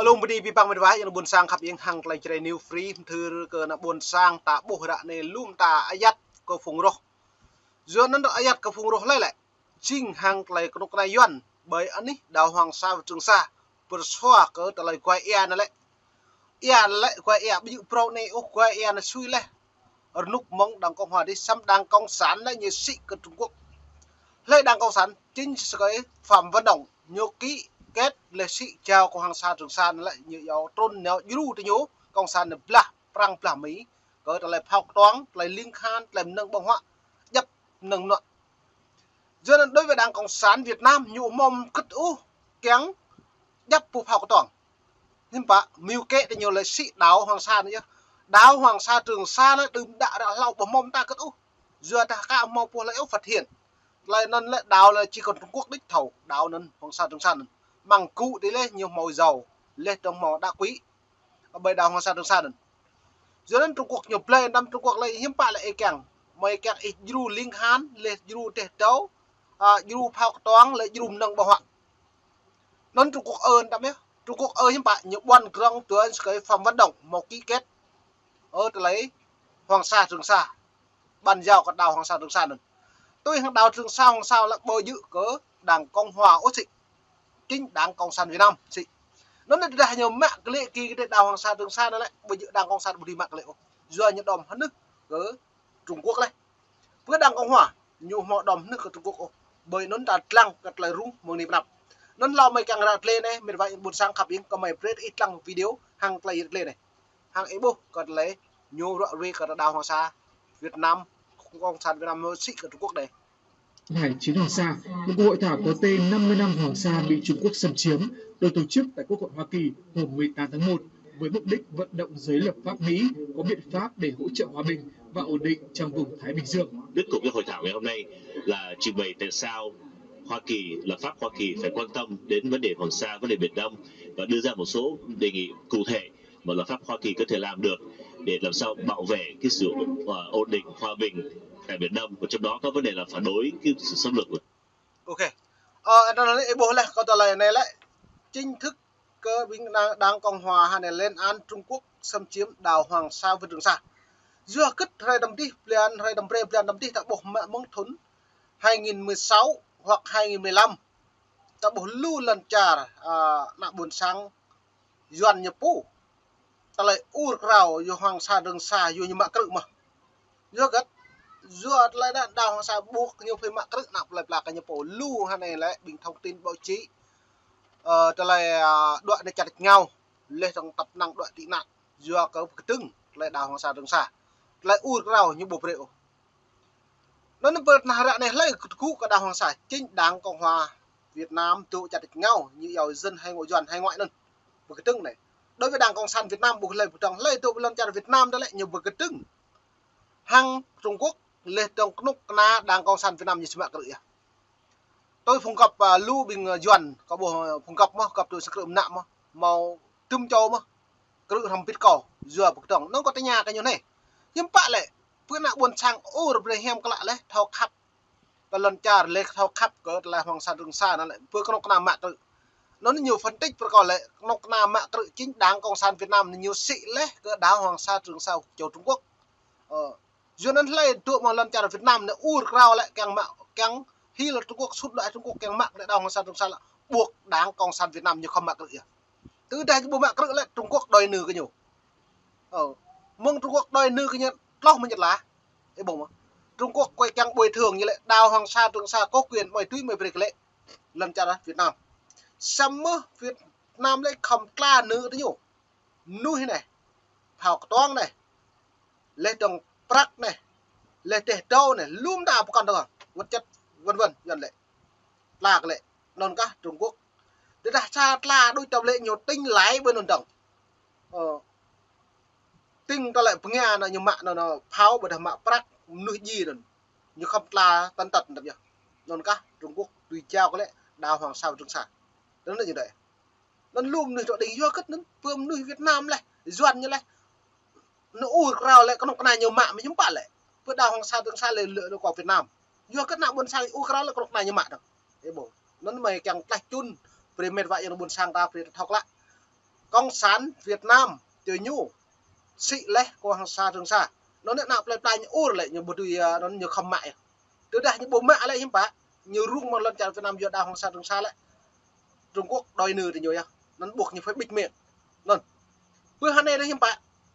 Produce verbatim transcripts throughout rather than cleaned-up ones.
Lŏm bơni abih bang met wa ayŏng ƀôn sang khăp ing hăng tơlơi Jrai New Free, mơthưr kơ ană ƀôn sang ta ƀuh ră anai lŏm ta ayăt kơ phung roh. Yua anŭn ta ayăt kơ phung roh lơi lĕ. Jing hăng tơlơi kơnuk kơna Yuan, ƀơi anih đảo Hoàng Sa và Trường Sa, pơsua kơ tơlơi guai ia anŭn lĕ. Ia lĕ guai ia, ƀu djơ̆ phrâo anai ôh, guai ia anŭn sui leh. Rơnŭk mơ̆ng Đảng Cộng Hòa dih, samơ̆ Đảng Cộng sản lĕ ñu sĭ kơ Trung Quốc. Hlơi Đảng Cộng sản, chính sơkơi Phạm Văn Đồng, ñu ký kết lĕ sĭ jao kơ Hoàng Sa Trường Sa anŭn lĕ ñu iâu trŭn nao djru tơ ñu, Cộng sản anŭn blah Prăng blah Mi, kơ tơlơi phao kơtuang, tơlơi ling khan, tơlơi mơnơ̆ng ƀơ̆ng huă, djăp mơnơ̆ng mơnuă. Yua anŭn đối với Đảng Cộng sản Việt Nam, ñu hmâo mơkơ̆t ôh, kiăng djăp pô phao kơtuang. Hiư̆m pă, mơ̆ng kĕ tơ ñu lĕ sĭ đảo Hoàng Sa anŭn yơh. Đảo Hoàng Sa Trường Sa anŭn đưm đă ră hlâo ƀu hmâo mơta kơ̆t ôh. Yua ta ka hmâo pô lĕ ôh phát hiện. Tơlơi anŭn lĕ đảo lĕ chỉ còn Trung Quốc đôč thâo, đảo anŭn Hoàng Sa Trường Sa anŭn. Mơ̆ng gŭ tih leh ñu hmâo dầu, leh dong hmâo đá quý. Ƀơi đảo Hoàng Sa Trường Sa anŭn. Yua anŭn Trung Quốc ñu blơi, đăm Trung Quốc lĕ hiư̆m pă lĕ ih kiăng. Mơi kiăng ih djru ling khan, leh djru teh tâo, a, djru phao kơtuang, leh djru mơnơ̆ng ƀơ̆ng huă. Anŭn Trung Quốc ơ đăm yơh. Trung Quốc ơ hiư̆m pă, ñu ƀuăn krong tuan sơkơi Phạm Văn Đồng hmâo ký kết. Ơ tơlơi Hoàng Sa Trường Sa. Bàn giao kơ đảo Hoàng Sa Trường Sa anŭn. Tui hăng đảo Trường Sa Hoàng Sa lĕ ƀu djơ̆ kơ Đảng Cộng Hòa ôh sĭ. Chính Đảng Cộng sản Việt Nam sĭ. Anŭn tơdah ñu mă kơ lĕ kơ đảo Hoàng Sa Trường Sa anŭn lĕ ƀu djơ̆ Đảng Cộng sản ƀu dưi mă kơ lĕ ôh. Yua ñu đom hơnưh kơ Trung Quốc leh. Pơ Đảng Cộng Hòa ñu hmâo đom hơnưh kơ Trung Quốc ôh. Ƀơi anŭn ta lăng kơ tơlơi rŭng mơ̆ng anai pơ anăp. Anŭn hlâo mơi kiăng ră tơlơi anai, met wa ƀôn sang khăp ing kơ mơi brơi ih lăng video hăng tơlơi ră tơlơi anai. Hăng ih ƀuh kơ tơlơi ñu ră ruai kơ đảo Hoàng Sa Việt Nam, Cộng sản Việt Nam hmâo sĭ kơ Trung Quốc đơi. Hải Chiến Hoàng Sa, một cuộc hội thảo có tên năm mươi năm Hoàng Sa bị Trung Quốc xâm chiếm, được tổ chức tại Quốc hội Hoa Kỳ hôm mười tám tháng một, với mục đích vận động giới lập pháp Mỹ có biện pháp để hỗ trợ hòa bình và ổn định trong vùng Thái Bình Dương. Đích của cái hội thảo ngày hôm nay là trình bày tại sao Hoa Kỳ, lập pháp Hoa Kỳ phải quan tâm đến vấn đề Hoàng Sa, vấn đề Biển Đông và đưa ra một số đề nghị cụ thể mà luật pháp Hoa Kỳ có thể làm được để làm sao bảo vệ cái sự, ờ, ổn định, hòa bình tại Biển Đông, và trong đó có vấn đề là phản đối cái sự xâm lược của Ok. Ơ, anŭn lĕ ih ƀuh leh kơ tơlơi anai lĕ chính thức kơ ƀing đảng, Đảng Cộng Hòa hă anai lên án Trung Quốc xâm chiếm đảo Hoàng Sa và Trường Sa. Yua hơget hrơi đăm dih, blan, hrơi đăm brơi blan đăm dih ta ƀuh mă mơ̆ng thŭn hai nghìn mười sáu hoặc hai nghìn mười lăm. Ta ƀuh lu lŏn čar, a, ană ƀôn sang Yuan ñu pô. Tơlơi ur krao yua Hoàng Sa Trường Sa yua ñu mă krư̆ mơ̆n. Yua hơget, yua tơlơi đa đảo Hoàng Sa ƀuh ñu pô mă krư̆ ană plơi pla kơ ñu pô. Lu hă anai lĕ ƀing thông tin báo chí. Ơ, tơlơi, a, đuaĭ anai čar ngao. Leh dong tăp năng đuaĭ tị nạn. Yua kơ pơkơdơ̆ng tơlơi đảo Hoàng Sa Trường Sa. Tơlơi ur krao ñu ƀu brơi ôh. Anŭn pơ tơnah ră anai hlơi kơkuh kơ đảo Hoàng Sa, chính Đảng Cộng Hòa Việt Nam dŏ čar ngao, ñu iâu dân hải ngoại, Yuan hải ngoại anŭn. Pơkơdơ̆ng anai. Đối với Đảng Cộng sản Việt Nam ƀu hlơi pơkơdơ̆ng, hlơi dŏ lŏn čar Việt Nam đơi lĕ ñu pơkơdơ̆ng. Hăng Trung Quốc leh dong kơnuk kơna Đảng Cộng sản Việt Nam ñu či mă krư̆ yơh. Tui phung găp, a, lu ƀing, a, Yuan, kơ ƀuh, a, phung găp mơ̆n, găp tui sang krư̆ mơnă mơ̆n, hmâo tŭm čô mơ̆n, krư̆ hrŏm bit kâo, yua pơkơdơ̆ng. Anŭn kâo tơña kơ ñu anai. Hiư̆m pă lĕ, pơ ană ƀôn sang ur brơi hiam klă leh, thâo khăp. Kơ lŏn čar leh thâo khăp kơ tơlơi Hoàng Sa Trường Sa anŭn lĕ, pơ kơnuk kơna mă krư̆. Anŭn ñu phân tích pơ kâo lĕ, kơnuk kơna mă krư̆ chính Đảng Cộng sản Việt Nam anŭn ñu sĭ leh kơ đảo Hoàng Sa Trường Sa cho Trung Quốc. Ơ, Yua anŭn hlơi dŏ mơ̆ng lŏn čar Việt Nam anai ur krao lĕ kiăng mă, kiăng hil Trung Quốc, sut đuaĭ Trung Quốc kiăng mă kơ đảo Hoàng Sa Trường Sa lĕ ƀuh Đảng Cộng sản Việt Nam ñu khŏm mă krư̆ yơh. Tơdah ñu ƀu mă krư̆ lĕ Trung Quốc đòi nợ kơ ñu. Ơ, mơ̆ng Trung Quốc đòi nợ kơ ñu tloh mơ̆n ñu tla. Ih ƀuh mơ̆n. Trung Quốc quay kiăng bồi thường ñu lĕ đảo Hoàng Sa Trường Sa có quyền mơi tui mơi brơi kơ lĕ lŏn čar Việt Nam. Samơ̆ Việt Nam lĕ khŏm tla nợ kơ ñu. Mơnuih anai, phao kơtuang anai, leh dong prăk anai, leh teh tâo anai, lŏm đa pơkŏn dong, vật chất, vân vân, Yuan lĕ. Tla kơ lĕ, anŭn kah Trung Quốc. Tơdah sa tla đôč tơlơi ñu tính lãi ƀơi anŭn dong. Ơ, tính tơlơi pơngia anŭn ñu mă anŭn, anŭn phao ƀôdah mă prăk, mơnuih djai anŭn. Ñu khŏm tla tăn tăn tăp yơh. Anŭn kah Trung Quốc tui jao kơ lĕ đảo Hoàng Sa Trường Sa. Tơl anŭn ñu đơi. Anŭn lŏm mơnuih tŏ đing yua hơget anŭn pơ mơnuih Việt Nam leh, Yuan ñu leh. Anŭn ur krao lĕ kơnuk kơna ñu mă mơ̆n hiư̆m pă lĕ. Pơ đảo Hoàng Sa Trường Sa lĕ lĕ kơ Việt Nam. Yua hơget ană ƀôn sang ur krao lĕ kơnuk kơna ñu mă dong. Ih ƀuh. Anŭn mơi kiăng tlaih čun, brơi met wa ayŏng ƀôn sang ta brơi thâo klă. Cộng sản Việt Nam, čơ ñu sĭ laih kơ Hoàng Sa Trường Sa. Anŭn ană plơi pla ñu ur lĕ ñu ƀu dưi, ơ, anŭn ñu khŏm mă. Tơdah ñu ƀu mă lĕ hiư̆m pă, ñu rŭng mơ̆ng lŏn čar Việt Nam yua đảo Hoàng Sa Trường Sa lĕ Trung Quốc đòi nợ tơ ñu yơh. Anŭn buộc ñu phải bịt miệng. Anŭn. Bơ hơnai lĕ hiư̆m pă,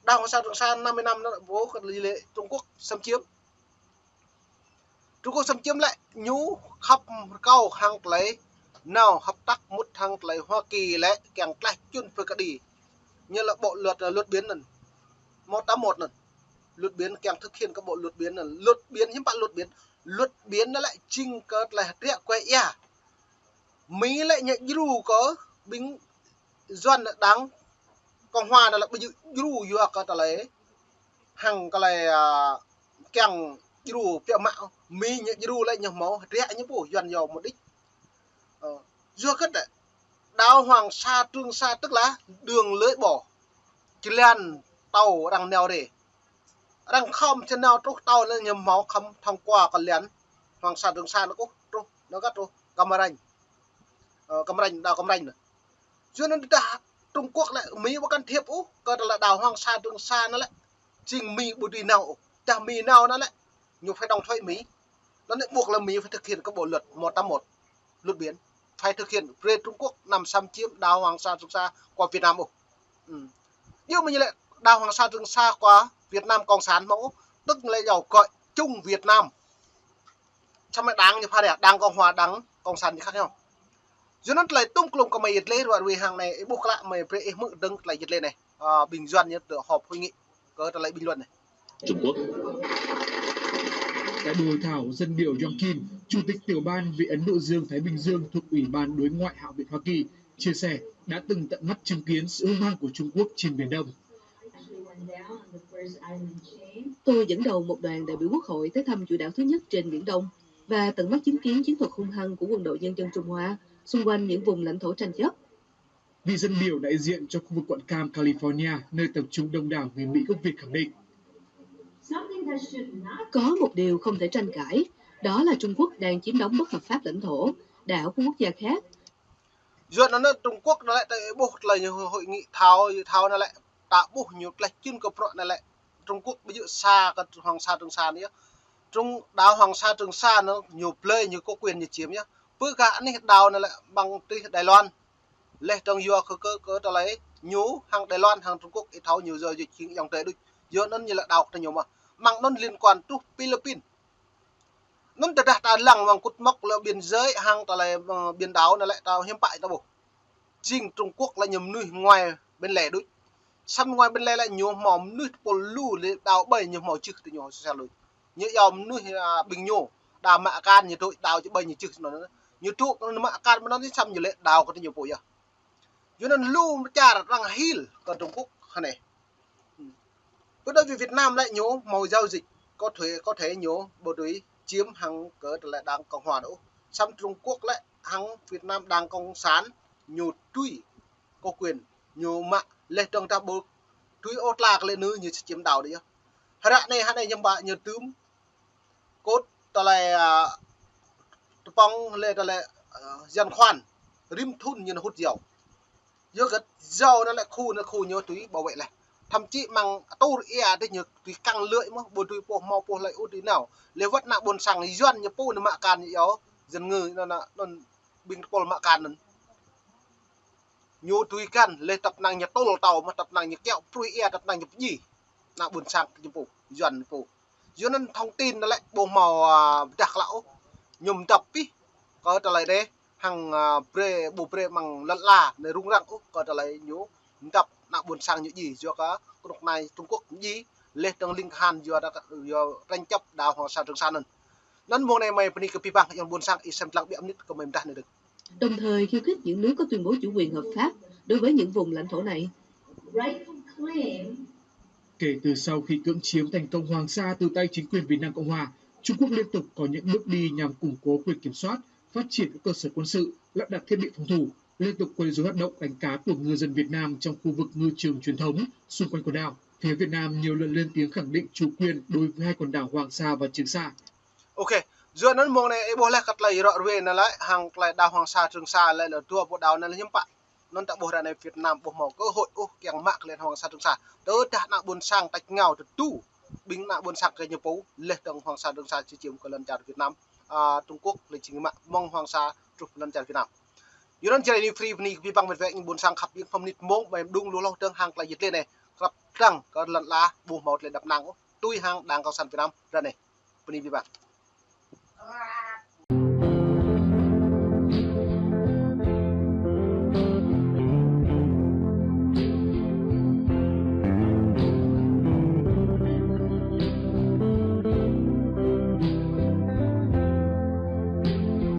đảo Hoàng Sa Trường Sa năm mươi năm anŭn ƀu kơ lĕ Trung Quốc xâm chiếm. Trung Quốc xâm chiếm lĕ ñu khăp rơkâo hăng tơlơi nao hợp tác mŭt hăng tơlơi Hoa Kỳ lĕ kiăng tlaih čun pơ kơđi. Ñu lĕ bộ luật, luật biển anŭn. Một tám một anŭn. Luật biển kiăng thực hiện kơ bộ luật biển anŭn. Luật biển hiư̆m pă luật biển. Luật biển anŭn lĕ jing kơ tơlơi hơdră kuai ia. Mi lĕ ñu djru kơ ƀing Yuan đảng Cộng hòa anŭn lĕ ƀu djru yua kơ tơlơi hăng tơlơi, ơ, kiăng djru pioh mă. Mi ñu djru lĕ ñu hmâo hơdră ñu pô Yuan yua mục đích. Ơ, yua kơ đảo Hoàng Sa Trường Sa tức là đường lưỡi bò. Jơlan tâo arăng nao rai. Arăng khŏm či nao truh tâo anŭn ñu hmâo khŏm thông qua kơ lăn Hoàng Sa Trường Sa anŭn kơh truh, anŭn kơ truh Cam Ranh. Ơ, Cam Ranh, đảo Cam Ranh anŭn. Yua anŭn tơdah Trung Quốc lĕ Mi ƀu can thiệp ôh, kơ tơlơi đảo Hoàng Sa Trường Sa anŭn lĕ jing Mi ƀu dưi nao ôh. Tơdah Mi nao anŭn lĕ ñu phải đóng thuế Mi. Anŭn lĕ buộc là Mi phải thực hiện kơ bộ luật một tám một, luật biển. Phải thực hiện, brơi Trung Quốc năm xâm chiếm đảo Hoàng Sa Trường Sa kơ Việt Nam ôh. Ư. Yua Mi ñu lĕ đảo Hoàng Sa Trường Sa kơ Việt Nam Cộng sản mơ̆ ôh, tức là yua gọi chung Việt Nam. Samơ̆ đảng ñu pha đe, đảng Cộng hòa, đảng Cộng sản ñu khác nhau. Yua anŭn tơlơi tŭm klŭm kơ mơi yơh lĕ, ruă ruai hăng anai, ih ƀuh klă mơi brơi ih hmư̆ dơ̆ng tơlơi yơh lĕ anai. Ơ, ƀing Yuan ñu tơ họp hội nghị kơ tơlơi bình luận anai. Trung Quốc. Tại buổi hội thảo, dân biểu Yong Kim, Chủ tịch Tiểu ban về Ấn Độ Dương-Thái Bình Dương thuộc Ủy ban Đối ngoại Hạ viện Hoa Kỳ, chia sẻ đã từng tận mắt chứng kiến sự hung hăng của Trung Quốc trên Biển Đông. Tôi dẫn đầu một đoàn đại biểu Quốc hội tới thăm chủ đảo thứ nhất trên Biển Đông và tận mắt chứng kiến chiến thuật hung hăng của Quân đội Nhân dân Trung Hoa xung quanh những vùng lãnh thổ tranh chấp. Vị dân biểu đại diện cho khu vực quận Cam, California, nơi tập trung đông đảo người Mỹ gốc Việt khẳng định. Có một điều không thể tranh cãi, đó là Trung Quốc đang chiếm đóng bất hợp pháp lãnh thổ, đảo của quốc gia khác. Yua anŭn Trung Quốc anŭn lĕ ta ƀuh tơlơi ñu hội nghị thao, thao anŭn lĕ ta ƀuh ñu tlaih čun kơ bruă anŭn lĕ Trung Quốc ƀu djơ̆ sa kơ Hoàng Sa Trường Sa anŭn yơh. Trung, đảo Hoàng Sa Trường Sa anŭn ñu blơi, ñu có quyền ñu chiếm yơh. Pơ gah anih đảo anŭn lĕ ƀing tih Đài Loan. Leh dong yua kơ, kơ, kơ tơlơi ñu hăng Đài Loan hăng Trung Quốc ih thâo ñu yua yua jing ayŏng adơi đôč. Yua anŭn ñu lĕ đảo kơ ñu mơ̆n. Mơ̆ng anŭn liên quan truh Philippines. Anŭn tơdah ta lăng mơ̆ng kŭt mŏk lĕ biên giới hăng tơlơi, ơ, biển đảo anŭn lĕ ta hiư̆m pă ta ƀuh. Jing Trung Quốc lĕ ñu mơnuih ngoài bên lề đôč. Samơ̆ ngoài bên lề lĕ ñu hmâo mơnuih tơpul lu lĕ đao ƀơi ñu hmâo čưh tơ ñu sel đôč. Ñu yua mơnuih, ơ, ƀing ñu đa mă akan ñu tui đao či ƀơi ñu čưh anŭn. Ñu tui anŭn mă akan mơ̆n anŭn samơ̆ ñu lĕ đao kơ tơ ñu pô yơh. Yua anŭn lu mơčar arăng hil kơ Trung Quốc hơnai. Pơ đối với Việt Nam lĕ ñu hmâo giao dịch, có thể, có thể ñu ƀu dưi chiếm hăng kơ tơlơi đảng Cộng hòa đôč. Samơ̆ Trung Quốc lĕ hăng Việt Nam đảng Cộng sản ñu tui có quyền ñu mă leh dong ta ƀu tui ôh tla kơ lĕ nư ñu či chiếm đảo đôč yơh. Hră anai, hơnai hiư̆m pă ñu tŭm kŭt tơlơi, ơ, tơpŏng lĕ tơlơi, ơ, dân khoan rĭm thŭn ñu nao hŭt dầu. Yua kơ dầu anŭn lĕ khu anŭn khu ñu tui bảo vệ leh. Thậm chí mơ̆ng atur ia dih ñu tui căng lưỡi mơ̆n, ƀu tui pô hmâo pô hlơi ôh tui nao. Leh wơ̆t ană ƀôn sang Yuan ñu pô anŭn mă akan ñu yua, dân ngư anŭn, anŭn, anŭn ƀing tơpul mă akan anŭn. Ñu tui găn, leh tăp năng ñu tŭl tâo mơ̆n, tăp năng ñu kiaŏ pruih ia, tăp năng ñu pơdjai. Ană ƀôn sang ñu pô, Yuan ñu pô. Yua anŭn thông tin anŭn lĕ ƀu hmâo, ơ, pơdah klă ôh. Ñu mơdăp pih kơ tơlơi đe hăng, ơ, brơi, ƀu brơi mơ̆ng lăn ala anai rŭng răng ôh kơ tơlơi ñu mơdăp ană ƀôn sang ñu djai yua kơ kơnuk kơna Trung Quốc ñu djai leh dong ling kahan yua đa, yua tranh chấp đảo Hoàng Sa Trường Sa anŭn. Anŭn mông anai mơi bơni kơ abih bang ayŏng ƀôn sang ih sem lăng ƀiă mơnit kơ mơi mơdah anai dơ̆ng. Đồng thời khiêu khích những nước có tuyên bố chủ quyền hợp pháp đối với những vùng lãnh thổ này. Kể từ sau khi cưỡng chiếm thành công Hoàng Sa từ tay chính quyền Việt Nam Cộng Hòa, Trung Quốc liên tục có những bước đi nhằm củng cố quyền kiểm soát, phát triển các cơ sở quân sự, lắp đặt thiết bị phòng thủ, liên tục quấy rối hoạt động đánh cá của ngư dân Việt Nam trong khu vực ngư trường truyền thống xung quanh quần đảo. Phía Việt Nam nhiều lần lên tiếng khẳng định chủ quyền đối với hai quần đảo Hoàng Sa và Trường Sa. Ok, yua anŭn mông anai ih ƀuh leh kơ tơlơi ră ruai anŭn lĕ hăng tơlơi đảo Hoàng Sa Trường Sa lĕ lĕ dua pô đảo anŭn lĕ hiư̆m pă. Anŭn ta ƀuh ră anai Việt Nam ƀu hmâo cơ hội ôh kiăng mă kơ lŏn Hoàng Sa Trường Sa. Tơdah ană ƀôn sang tač rơngiao tơdu ƀing ană ƀôn sang kơ ñu pô, laih dơ̆ng Hoàng Sa Trường Sa či či mă kơ lŏn čar Việt Nam, a, Trung Quốc lĕ či mă mơ̆ng Hoàng Sa truh lŏn čar Việt Nam. Yua anŭn jrai ni free bơni kơ abih bang met wa ƀôn sang khăp ƀing pham mơnit mông ƀai mơđung lu hloh dơ̆ng hăng tơlơi yit lĕ anai. Krăp dơ̆ng kơ lŏn ala ƀu hmâo tơlơi đăp năng ôh. Tui hăng Đảng Cộng sản Việt Nam ră anai. Bơni abih bang.